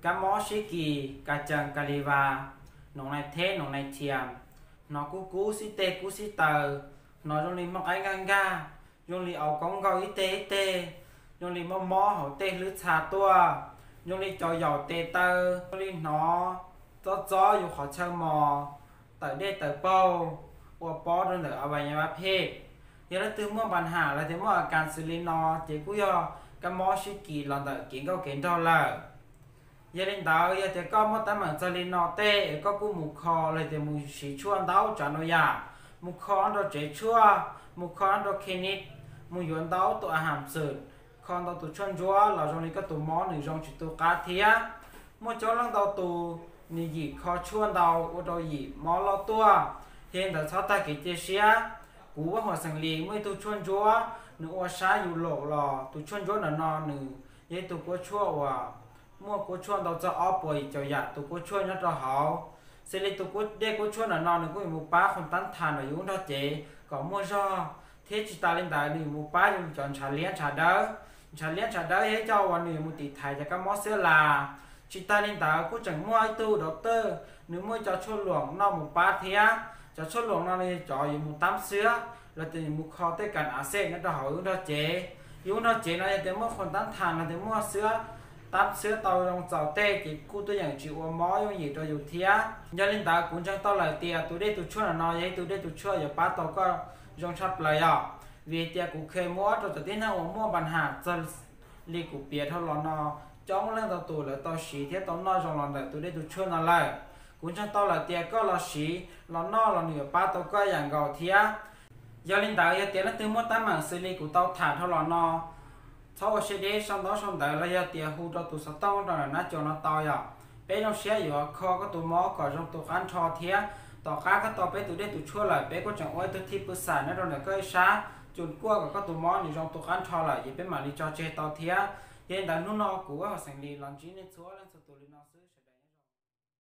Kab mob sib kis, kas cees kas li vas, noos nai theb noos nai thiam, hnov kub kub xib teg kub xib taw, hnov zoo li muaj qaib nkag nkag, zoo li aus koob nkaug ib teg ib teg, zoo li mob mob hauv tej hlwb txha tuaj, zoo li cov yaum tes taw, zoo li hnov txob txob yus qhov chaw mos, tawm dej tawm paug, ua pob rau ntawm a vais nyas vas phej. Yog leej twg muaj npa ham los tias muaj a kas xws li no ces kuj yog kab mob sib kis los ntawm kev nkauj kev nraug lawm. Yog li ntawd yog tias koj muaj teeb meem txog li no tej es koj kuj mus kho los tias mus siv tshuaj ntau tsav no yam, mus kho rau tsev tshuaj, mus kho rau clinic, mus yuav ntau tus a ham xwm, kho ntau tus tshuaj ntsuab los zoo li koj tus mob nws zoo tsis tu qab thiab. Muaj coob leej ntau tus nws yim kho tshuaj ntau ua rau yim mob loj tuaj, yog li ntawd txhob tag kev cia siab. Kuv Vaj Huam Xeem Lis muaj ib tug tshuaj ntsuab nws ua sab yus laum los tus tshuaj ntsuab ntawm no nws yog ib tug kua tshuaj uas muaj kua tshuaj ntau txog ob puas yim caum yam tus kua tshuaj nyob rau hauv. Xws li tus dej kua tshuaj ntawm no nws kuj yuav mus pab qhov tab thas ntawm yus lub nrog cev kom muaj zog, thiab tsis tas li ntawd nws yuav mus pab yus cov ntshav liab ntshav dawb. Ntshav liab ntshav dawb yog ib co uas nws yuav mus tiv thaiv cov kab mob xiab las. Tsis tas li ntawd kuj tseem muaj ib tug dau tawj nws muaj cov tshuaj luam noj mus pab thiab. Cov tshuaj luam no nws yog cov yuav mus tab xiab los tias yuav mus kho tej kas a xej nyob rau hauv yus lub nrog cev. Yus lub nrog cev no yog tias muaj qhov tab thas los tias muaj xiab, tab xiab tau zoo txaus tej ces kuj tuaj yeem tsis ua mob yooj yim rau yus thiab. Yog li ntawd kuv ntseeg tau lawm tias tus dej tus tshuaj ntawm no yog ib tug dej tus tshuaj yuav pab tau koj zoo tshaj plaws yom. Vim tias kuv kheev muab rau cov tib neeg uas muaj npa ham txog li kuv piav dhau los no, coob leej ntau tus lawv tau siv thiab tau noj zoo los ntawm tus dej tus tshuaj no lawm. Kuv ntseeg tau lawm tias koj los siv los noj los nws yuav pab tau koj yam nkaus thiab. Yog li ntawd yog tias leej twg muaj teeb meem xws li kuv tau tham dhau los no, txhob ua siab deb sau ntaub sau ntawv los yog tias hu rau tus xov tooj rau ntawm nab cov no tau yom. Peb zoo siab yuav kho koj tus mob kom zoo tu qab nrho thiab. Tom qab koj tau peb tus dej tus tshuaj lawm peb kuj tseem ua ib tug thij pw xam nyob rau ntawm koj ib sab, cus kuaj kom koj tus mob nws zoo tu qab nrho lawm ces peb mam li tso tseg tau thiab. Yog li ntawd hnub no kuv Vaj Huam Xeem Lis los ntsib nej txhua leej txhua tus li no xwb.